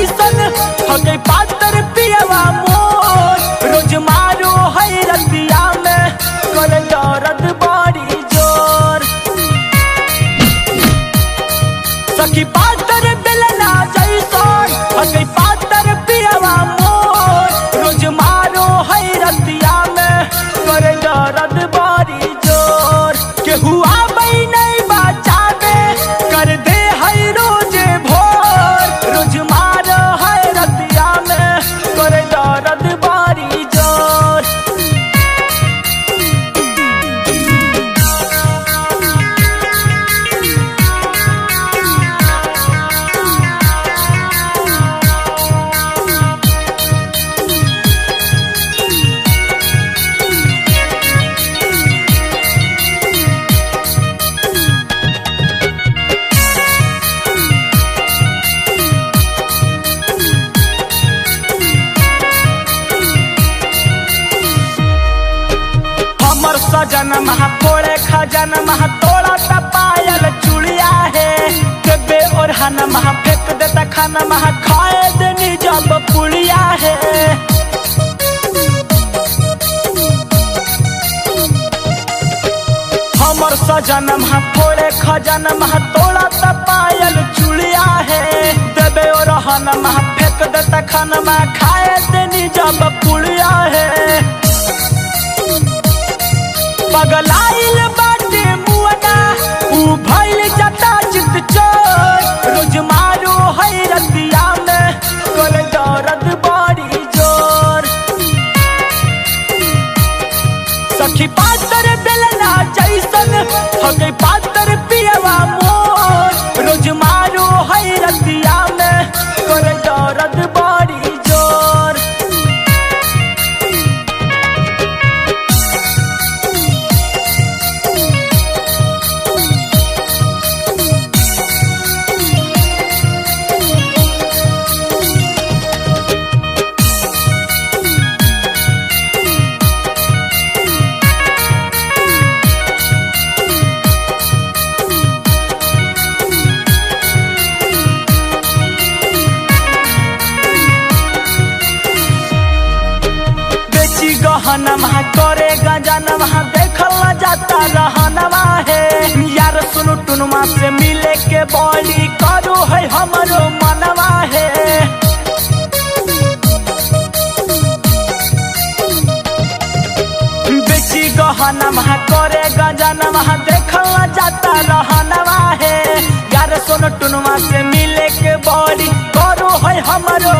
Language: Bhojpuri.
जैसन हके पातर पियवा मोर। रोज मारो है रतिया में कर दर्द बड़ी जोर। सखी पातर बेलना जैसन हके पातर पियवा मोर। रोज मारो है रतिया में कर दर्द बड़ी जोर। केहू आबै नहीं बचावे कर दे है रोज भोर। रोज मारो है रतिया में कर दर्द बड़ी जोर। हमर सजन महा फोड़े खजन महा तोड़ा ता पायल चुड़िया है। देबे ओढ़न महा फेंक देता खाना महा खाए देनी जब पुड़िया है। हमर सजन महा फोड़े खजन महा तोड़ा ता पायल चुड़िया है। देबे ओढ़न महा फेंक देता खाना महा खाए देनी जब पुड़िया है। पगलाइल बाटे मुअना ऊ भइल जाता चित चोर। रोज मारो है रतिया में कर दर्द बड़ी जोर। सखी पातर बेलना जैसन हके पातर पियवा मोर। रोज मारो है रतिया में कर दर्द बड़ी जोर। बेची गहनमा करे गजनमा देखल न जाता रहनमा है। यार सुनु टुनमा से मिले के बड़ी करो है हमरो मनवा है। बेची गहनमा करे गजनमा देखल न जाता रहनमा है। यार सुनु टुनमा से मिले के बड़ी करो है हमरो